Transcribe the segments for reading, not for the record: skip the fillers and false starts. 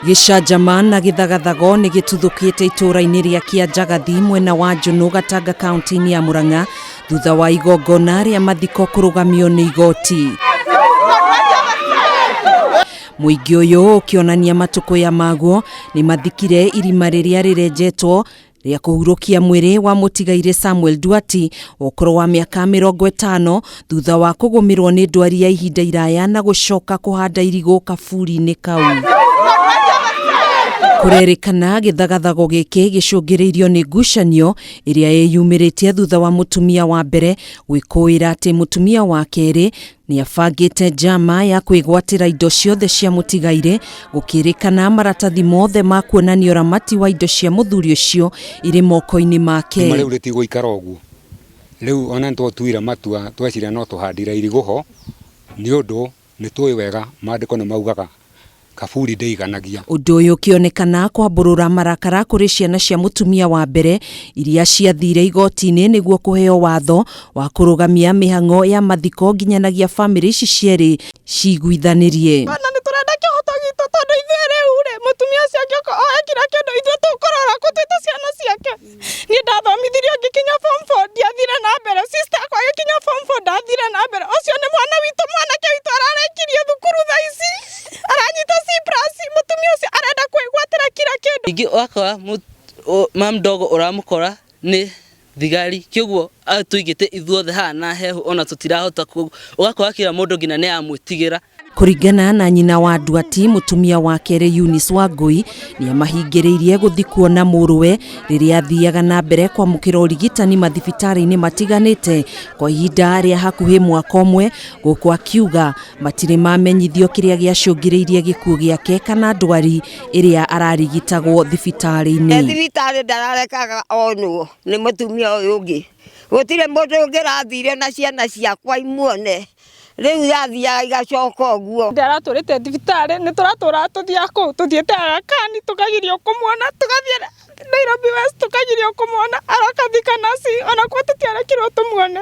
Gĩcanjama na gĩthagathago nĩ gĩtuthũkĩte itũũra-inĩ rĩa Kĩanjagathi mwena wa Njũnũ Gatanga kaunti-inĩ ya Murang'a thutha wa igongona rĩa mathiko kũrũgamio nĩ igoti. Mũingĩ ũyũ ũkĩonania matũkũya maguo nĩ mathikire irima rĩrĩa rĩrenjetwo rĩa kũhurũkia mwĩrĩ wa mũtigairĩ Samuel Duati wa ũkũrũ wa mĩaka 50 thutha wa kũgũmĩrwo nĩ ndwari ya ihinda iraya na gũcoka kũhanda irigũ kaburi-inĩ kau. Kũrerĩkana gĩthagathago gĩkĩ gĩcũngĩrĩirio nĩ ngucanio ĩrĩa ĩyumĩrĩtie thutha wa mũtumia wa mbere gwĩkũĩra atĩ mũtumia wa kerĩ nĩabangĩte njama ya kwĩgwatĩra indo ciothe cia mũtigairĩ gũkĩrĩkana maratathi mothe ma kuonania ũramati wa indo cia mũthuri ũcio irĩ moko-inĩ make. Irima rĩu rĩtigũikara ũguo rĩu ona nĩtwatuire matua tweciria no tũhandire irigũ ho nĩ ũndũ nĩ tũĩ wega maandĩko nĩ maugaga kaburi ndĩiganagia. Ũndũ ũyũ ũkĩonekana kwambũrũra marakara kũrĩ ciana cia mũtumia wa mbere iria ciathire igoti-inĩ nĩguo kũheo watho wa kũrũgamia mĩhang'o ya mathiko nginyanagia bamĩrĩ ici cierĩ ciguithanĩrie. Ona nĩ tũrenda kĩhoto gitũ tondũ ithuĩ rĩu rĩ mũtumia ũcio angĩũka oe kila kĩndũ ithuĩ tũkũrora kũ twĩ ta ciana ciake. Niĩ ndathomithirio ngĩkinya form 4 ndiathire na mbere, sister akwa agĩkinya form 4 ndathire na mbere. Ũcio nĩ mwana witũ mwanake witũ ararĩkirie thukuru thaa ici aranyita C plus, mũtumia ũcio arenda kwĩgwatĩra kila kĩndũ. Ningĩ wakora ma mdogo ũramũkora nĩ thigari kĩoguo atũigĩte ithuothe haha na hehu ona tũtirahota ũgakora kila mũndũ nginya nĩ amwĩtigĩra. Kũringana na nyina wa Duati, mũtumia wa kerĩ Eunice Wangui nĩ amahingĩrĩirie gũthiĩ kuona mũrũwe rĩrĩa athiaga na mbere kwamũkĩra ũrigitani mathibitarĩ-inĩ matiganĩte kwa ihinda rĩa hakuhĩ mwaka ũmwe, gũkũ akiuga matirĩ mamenyithio kĩrĩa gĩacũngĩrĩirie gĩkuũ gĩake kana ndwari ĩrĩa ararigitagwo thibitarĩ-inĩ. Thibitarĩ ndararekaga onwo nĩ mũtumia ũyũ ũngĩ, gũtirĩ mũndũ ũngĩrathire na ciana ciakwa imuone rĩu yathiaga igacoka ũguo. Ndaratũrĩte thibitarĩ nĩ tũratũraga tũthiaga kũu tũthiĩte Aga Khan tũkagirio kũmuona tũgathiĩ Nairobi West tũkagirio kũmuona aroka Thika Nursing onakuo tũtiarekirwo tũmuone.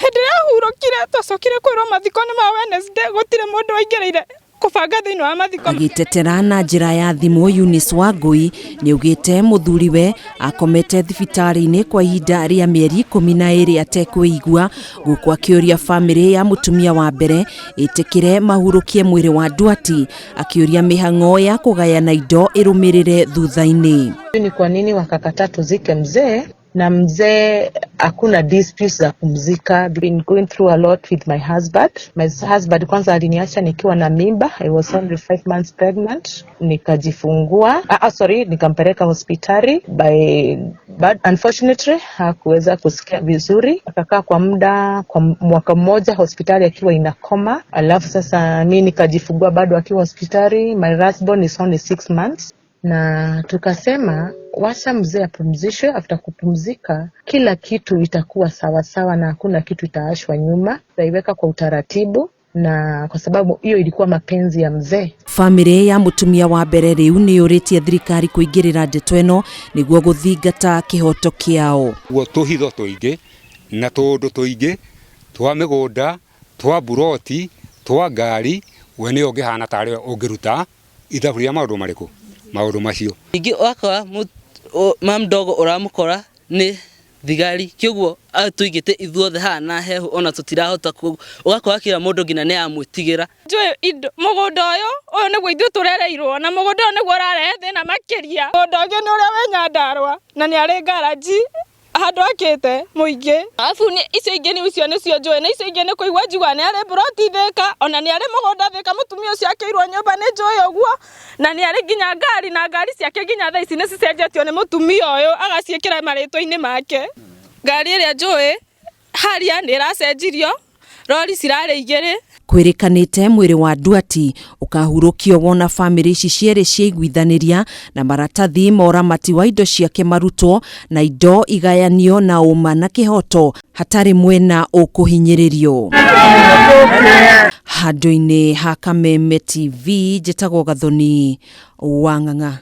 Hĩndĩ ĩrĩa ahurũkire twacokire kwĩrwo mathiko nĩ ma Wednesday gũtirĩ mũndũ waingĩrĩire kũbanga thĩinĩ wa mathiko. Agĩtetera na njĩra ya thimũ Eunice Wangui nĩaugĩte mũthuriwe akomete thibitarĩ-inĩ kwa ihinda rĩa mĩeri 12 atekwĩigua gũkũ akĩũria bamĩrĩ ya mũtumia wa mbere ĩtĩkĩre mahurũkie mwĩrĩ wa Duati akĩũria mĩhang'o ya kũgayana indo ĩrũmĩrĩre thutha-inĩ. Ni kwa nini wakakataa tuzike mzee na mzee hakuna disputes za kumzika. Been going through a lot with my husband. My husband kwanza aliniacha nikiwa na mimba. I was only 5 months pregnant. Nikajifungua. Sorry, nikampeleka hospitali but unfortunately hakuweza kusikia vizuri. Akakaa kwa muda kwa mwaka mmoja hospitali akiwa in a coma. Alafu sasa mi nikajifungua bado akiwa hospitali. My last born is only 6 months na tukasema wacha mzee apumzishwe. After kupumzika, kila kitu itakuwa sawa sawa na hakuna kitu itaachwa nyuma. Tutaiweka kwa utaratibu, na kwa sababu hiyo ilikuwa mapenzi ya mzee. Bamĩrĩ ya mũtumia wa mbere rĩu nĩ yũrĩtie thirikari kũingĩrĩra ndeto ĩno nĩguo gũthingata kĩhoto kĩao. Guo tũhitho tũingĩ na tũũndũ tũingĩ twa mĩgũnda twa buroti twa ngari we nĩwe ũngĩhana tarĩ we ũngĩruta ithabu rĩa maũndũ marĩkũ maũndũ macio. Ningĩ wakora ma mdogo ũramũkora nĩ thigari kĩoguo atũigĩte ithuothe haha na hehu ona tũtirahota ũgakora kila mũndũ nginya nĩ amwĩtigĩra. Njũĩ indo mũgũnda ũyũ ũyũ nĩguo ithuĩ tũrereirwo na mũgũnda ũyũ nĩguo ũrarehe thĩna makĩria. Mũgũnda ũngĩ nĩ ũrĩa wĩ Nyandarũa na nĩ arĩ ngaranji handũ akĩte mũingĩ. Arabu icio ingĩ nĩ icio nĩcio njũĩ na icio ingĩ nĩ kũigua njiguaga nĩ arĩ mburoti Thĩka ona nĩ arĩ mũgũnda Thĩka mũtumia ũcio akĩirwo nyũmba nĩ njũĩ ũguo na nĩ arĩ nginya ngari na ngari ciake nginya thaa ici nĩ cicenjetio nĩ mũtumia ũyũ agaciĩkĩra marĩtwa-inĩ make. Ngari ĩrĩa njũĩ Harrier nĩ ĩracenjirio rori cirarĩ igĩrĩ. Kwĩrĩkanĩte mwĩrĩ wa Duati ũkahurũkio wona bamĩrĩ ici cierĩ ciaiguithanĩria na maratathi ma ũramati wa indo ciake marutwo na indo igayanio na ũma na kĩhoto hatarĩ mwena ũkũhinyĩrĩrio. Handũ-inĩ ha Kameme TV njĩtagwo Gathoni wa Ng'ang'a.